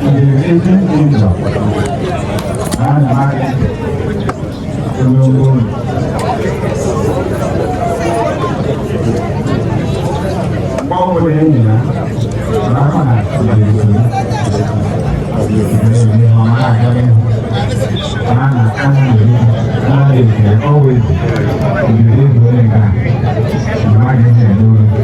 The Ancient Kingdom. Na ogologo mgbe ọ bụla enyi ya na-akwa na ihe ọma na-aga n'ihu na na anya na-eri na always ezi onye nke a amaghị ihe n'olu mma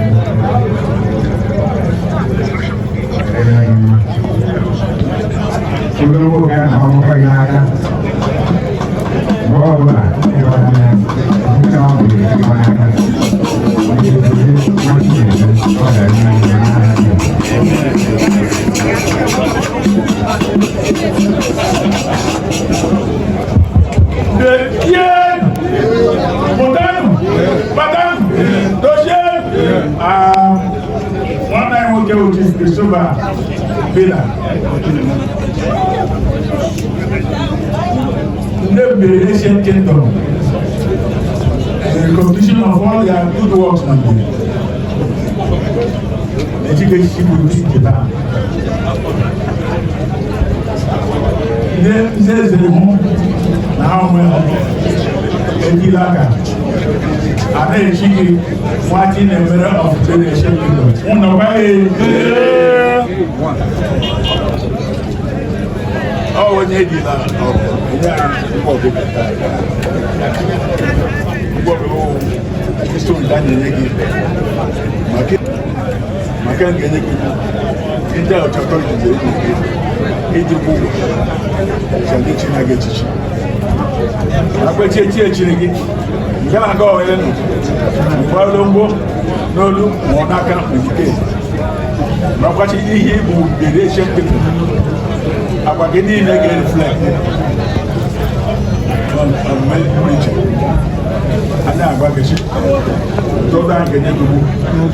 ogologo oge a na-agbakwa gị n'aka mgbe ọ bụla ịgbara ya nke ọ bụ ịgba n'aka nwa Chineke ọ ga-eme anyị n'aha Jizọs. Ye mụtanụ, batanụ, dochie. Nwanne anyị nwoke bụ Chief Christopher Bina ndị Mbieri Ancient Kingdom, in recognition of all their good works na Mbieri, na-echigo echichi bụ ndị nke taa ndị ndị eze hụ na ha onwe ha ejila aka a na-echi gị nwa Chinemere of Mbieri Ancient Kingdom. Ụnụ ọ onye ejila enye ya ngwa ọgụgụ ngwa ọgụgụ stone a na-enye gị maka ga-enye gị ndị ọchọtọ iji iji kwụ ụgwọ ndị chi na gị echichi akwa chi echi echiri gị nke na-aga ohere nọ mgbe n'olu ma ọ n'aka n'ike makwachi ihe ịbụ Mbieri Ancient Kingdom agwa gị niile ga-reflect omume pụrụ iche a na-agwa gị chi tụda nke nye gị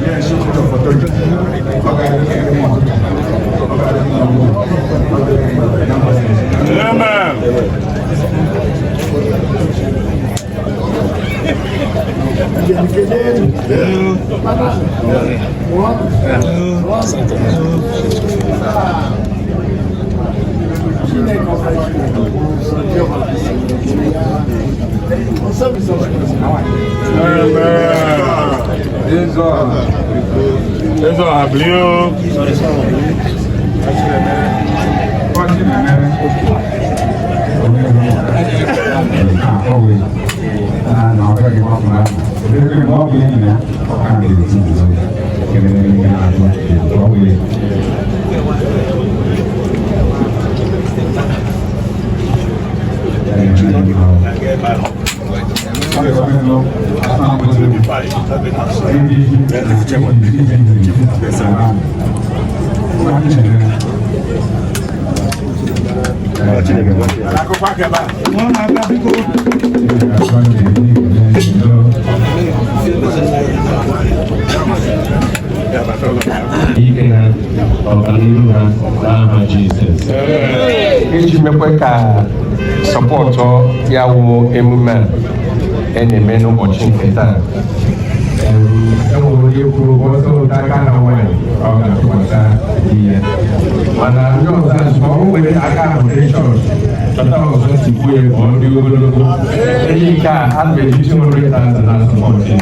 nye nsogbu foto ọ ga-adị mma ọ ga-adị mma ọ ga-adị mma. Amen. Eze ọha bilie o. Akụkọ aka ebe a. Ike ha, ọganihu ha n'aha Jizọs. Iji mekwe ka support ya wụ emume a na-eme n'ụbọchị nke taa, enwere onye kwuru ọsọ ụta aka na nwaanyị ọ ga-atụkwasị di ya, mana ndị ọzọ azụ ọ nwere aka ahụ dị chọọchị chọta ọzọ si kwuo ya ka ọ dị ogologo enyi nke a a na-eji 200,000 na support ya.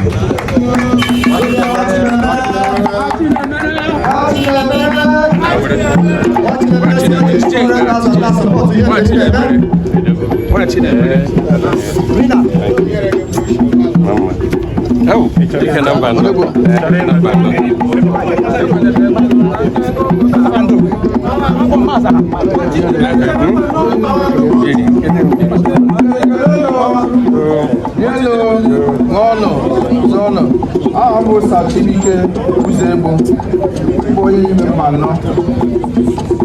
Oh, ike na mba nọ. Mba nọ. Hello, n'ọnụ zọnụ. Aha m bụ Sachibike Uzegbu, bụ onye ime mba anọ.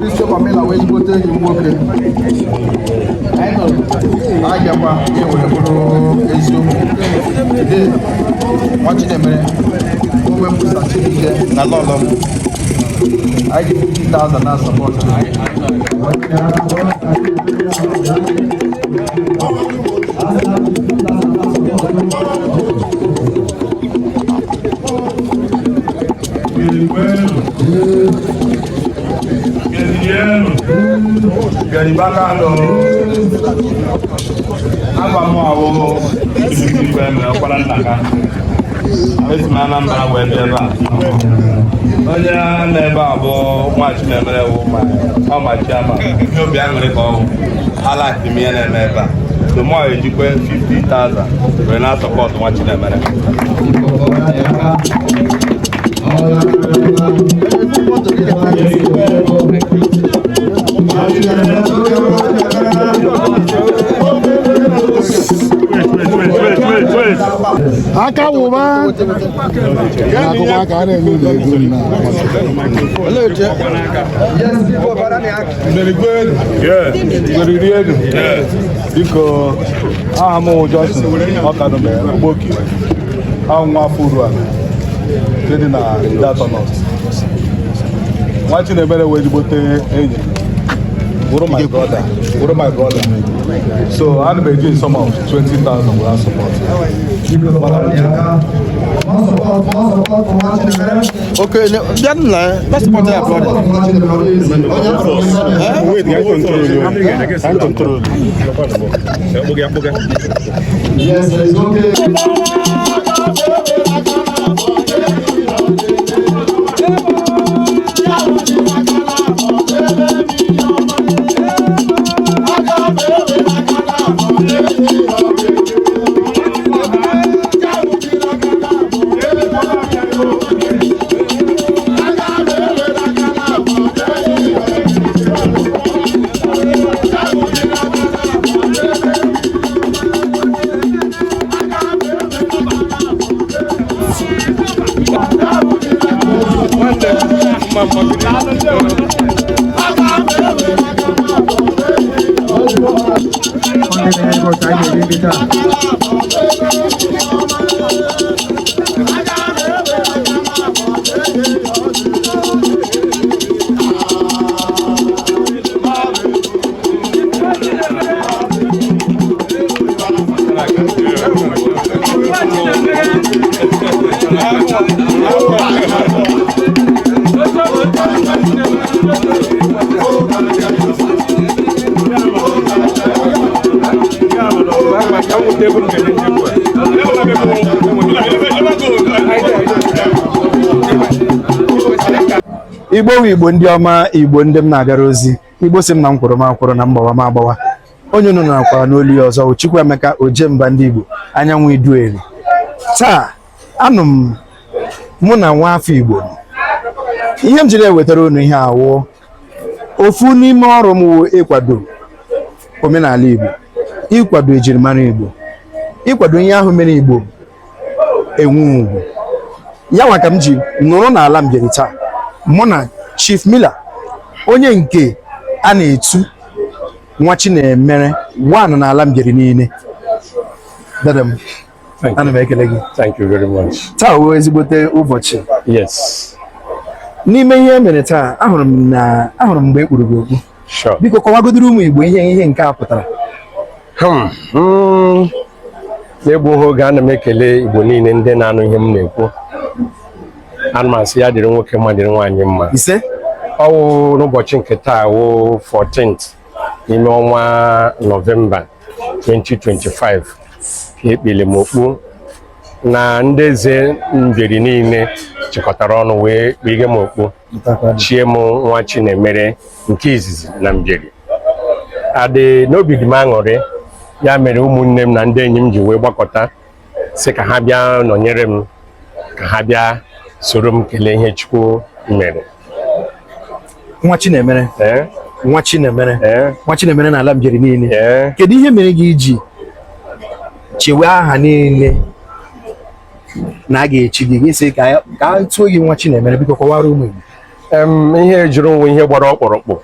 Christopher Miller wee ezigbote enyi m nwoke. Anyị nọ na-abịakwa ya were bụrụ eziokwu. Today, nwa Chinemere, onwe m bụ Sachibike na lọlọ m. Anyị ji 50,000 na support. Mbieri kwenu. Mbieri yenu. Bịarịbaka nụ. Afa m awụ Ibikigwe mere ọkwara nna ha. Esi m Anambra wee bịa ebe a. Onye nọ ebe a bụ nwa Chinemere wụ ma ọ ma chiama. Ihe obi aṅụrị ka ọ hụ. Alaki m ihe na-eme ebe a. So mụ ejikwe 50,000 wee na-support nwa Chinemere. Wait, wait, wait, wait. Aka wụba na-akụkwa aka a na-enye unu ego na Yeah. Biko, aha m wụ Johnson Ọkanụme Ogboki, ahụ nwa afọ Uruala nke dị na Idatọ North. Nwa Chinemere wee ezigbote enyi m, bụrụ my brother, bụrụ my brother. So ana m eji sum of 20,000 wee support ya. Okay, bịa nna, let's support your brother. Wait, I control you. I control you. Yes, it's okay. Igbo wu Igbo ndị ọma, Igbo ndị m na-abịara ozi, Igbo si m na m kwụrụ m akwụrụ na mgbawa m agbawa. Onye unu nakwara n'olu ya ọzọ bụ Chukwuemeka Ojemba ndị Igbo, anyanwụ Idueri. Taa anụ m mụ na nwa afọ Igbo. Ihe m jiri ewetara unu ihe awụ ofu n'ime ọrụ m wụ ịkwado omenala Igbo, ịkwado ejirimara Igbo, ịkwado ihe ahụ mere Igbo enwe ugwu. Ya nwa ka m ji nụrụ n'ala Mbieri taa, mụ na Chief Miller, onye nke a na-etu nwa Chinemere one n'ala Mbieri niile. Dada m, ana m ekele gị. Thank you very much. Taa wụ ezigbote ụbọchị. Yes. N'ime ihe e mere taa, ahụrụ m na ahụrụ m mgbe e kpuru gị okpu. Sure. Biko kọwagodiri ụmụ Igbo ihe nke a pụtara. N'egbughị oge, ana m ekele Igbo niile ndị na-anụ ihe m na-ekwu. Ana m asị ya dịrị nwoke mma, dịrị nwaanyị mma. Ise. Ọ wụ n'ụbọchị nke taa wụ 14th n'ime ọnwa Nọvemba 2025 ka ekpele m okpu na ndị eze Mbieri niile chịkọtara ọnụ wee kpege m okpu, chie m nwa Chinemere nke izizi na Mbieri. Adị n'obi dị m aṅụrị, ya mere ụmụnne m na ndị enyi m ji wee gbakọta sị ka ha bịa nọnyere m, ka ha bịa soro m kelee ihe Chukwu mere. Nwa Chinemere, nwa Chinemere, nwa Chinemere n'ala Mbieri niile. Kedu ihe mere gị iji chewe aha niile na a ga-echi gị, gị sị ka a tụọ gị nwa Chinemere? Biko kọwara ụmụ Igbo. Ihe jụrụ nwe ihe gbara ọkpụrụkpụ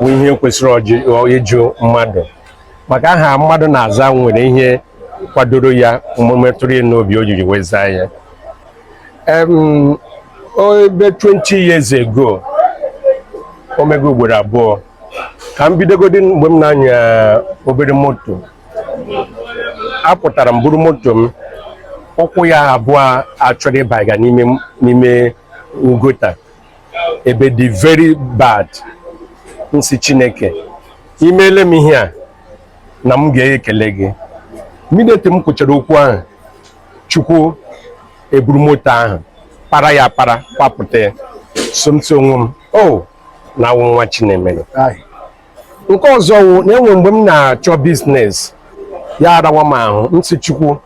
bụ ihe kwesịrị ịjụ mmadụ, maka aha mmadụ na-aza nwere ihe kwadoro ya, metụrụ ya n'obi o jiri wee zaa ya. Ebe 20 years ago, omego ugboro abụọ ka m bidogodi mgbe m na-anya obere moto, apụtara m buru moto m, ụkwụ ya abụọ achọrọ ịbaga n'ime gutter ebe dị very bad. M sị, "Chineke, imeele m ihe a na m ga-ekele gị." Immediately m kwuchara okwu ahụ, Chukwu eburu moto ahụ para ya para kwapụta ya. So m sị onwe m, o na awụ nwa Chinemere. Nke ọzọ wụ na enwe mgbe m na-achọ business, ya arawa m ahụ. M sị, "Chukwu,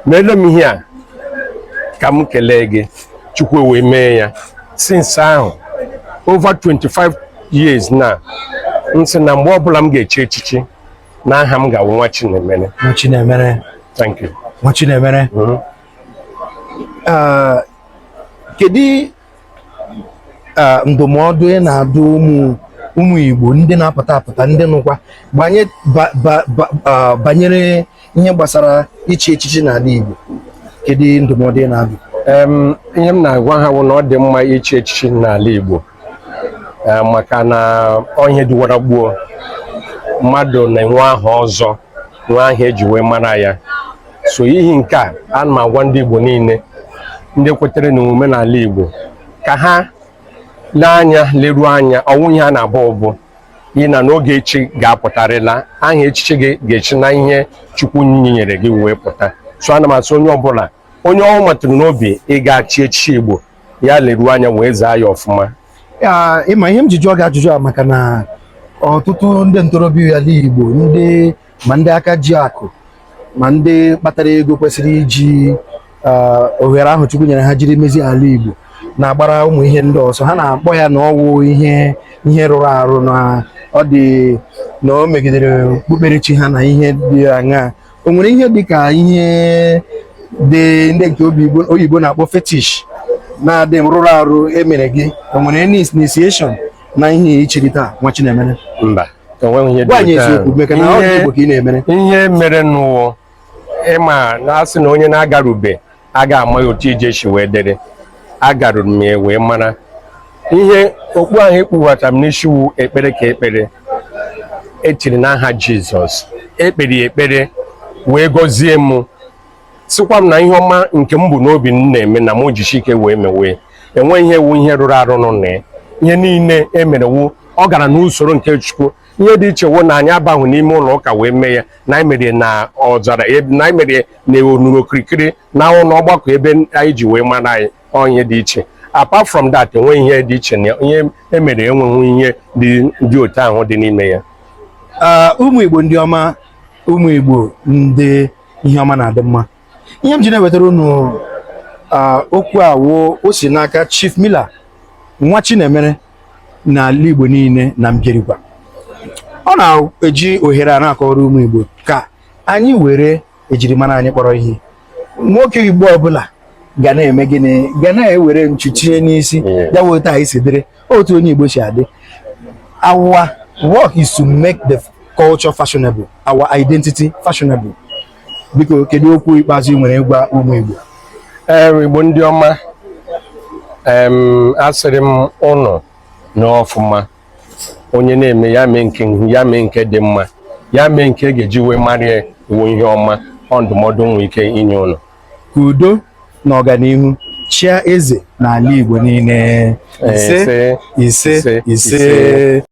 meele m ihe a ka m kelee gị." Chukwu wee mee ya. Since ahụ, over 25 years na m sị na mgbe ọbụla m ga-echi echichi, na aha m ga-awụ nwa Chinemere. Nwa Chinemere. Thank you. Nwa Chinemere. Kedu ndụmọdụ ị na-adụ ụmụ Igbo ndị na-apụta apụta, ndị nụkwa banye banyere ihe gbasara ichi echichi n'ala Igbo? Kedu ndụmọdụ ị na-adụ? Ihe m na-agwa ha bụ na ọ dị mma ichi echichi n'ala Igbo, maka na ọ ihe dịwara gboo. Mmadụ na-enwe aha ọzọ, nwee aha eji wee mara ya. So ihi nke a, ana m agwa ndị Igbo niile, ndị kwetere na omenala Igbo, ka ha lee anya, leruo anya. Ọnwụ ihe a na-abụ ụbụ ị na n'oge echi ga-apụtarịla aha echichi gị ga-echi na ihe Chukwu nyere gị wee pụta. So ana m asị onye ọbụla, onye ọ matụrụ n'obi ịga chi echichi Igbo, ya leruo anya wee zaa ya ọfụma. Ịma ihe m ji jụọ gị ajụjụ a, maka na ọtụtụ ndị ntorobịa ala Igbo, ndị ma ndị aka ji akụ ma ndị kpatara ego, kwesịrị iji ohere ahụ Chukwu nyere ha jiri mezie ala Igbo, na-agbara ụmụ ihe ndị ọzọ. Ha na-akpọ ya na ọwụ ihe rụrụ arụ, na ọ dị na o megidere okpukperechi ha na ihe dị aṅaa. O nwere ihe dị ka ihe dị ndị nke oyibo na-akpọ fetish na-adị rụrụ arụ emere gị? O nwere any initiation na ihe ichiri taa, nwa Chinemere? Mba, enweghị ihe dị Gwa anyị otu ahụ. eziokwu, maka na ọ dị Igbo ka ị na-emere. Ihe mere nụwụ, ịma na asị na onye na-agarube aga ama ya otu ije si wee dịrị. Agaruru m ya wee mara ihe okpu ahụ ekpughata m n'isi wu ekpere ka ekpere etiri n'aha Jizọs. Ekpere ya ekpere wee gọzie m, sịkwa m na ihe ọma nke m bụ n'obi m na-eme na m jisi ike wee mewe. Enweghị ihe wu ihe rụrụ arụ nọ na ya. Ihe niile emere wu ọ gara n'usoro nke Chukwu. Ihe dị iche wụ na anyị abahụ n'ime ụlọ ụka wee mee ya, na anyị mere na ọzara, na anyị mere na onuru okirikiri na ụlọ ọgbakọ ebe anyị ji wee mara anyị. Ọ ihe dị iche. Apart from that, enweghị ihe dị iche na ihe emere. Enweghị ihe dị otu ahụ dị n'ime ya. Ụmụ Igbo ndị ọma, ụmụ Igbo ndị ihe ọma na-adị mma, ihe m ji na-ewetara unu okwu a wụ o si n'aka Chief Miller nwa Chinemere n'ala Igbo niile na Mbierikwa. Ọ na-eji ohere a na-akọwara ụmụ Igbo ka anyị were ejirimara anyị kpọrọ ihe. Nwoke Igbo ọbụla ga na-eme gịnị? Ga na-ewere nchu tinye n'isi ya wee otu anyị si dịrị, otu onye Igbo si adị. Our work is to make the culture fashionable, our identity fashionable. Biko, kedu okwu ikpeazụ ị nwere ịgwa ụmụ Igbo? Ee, Igbo ndị ọma, asịrị m ụnụ na ọfụma. Onye na-eme ya mee nke ya, mee nke dị mma, ya mee nke ga-eji wee mara ya iwu ihe ọma. Ọ ndụmọdụ nwee ike inye ụnụ. Ka udo na ọganihu chia eze n'ala Igbo niile. Ise, ise, ise, ise.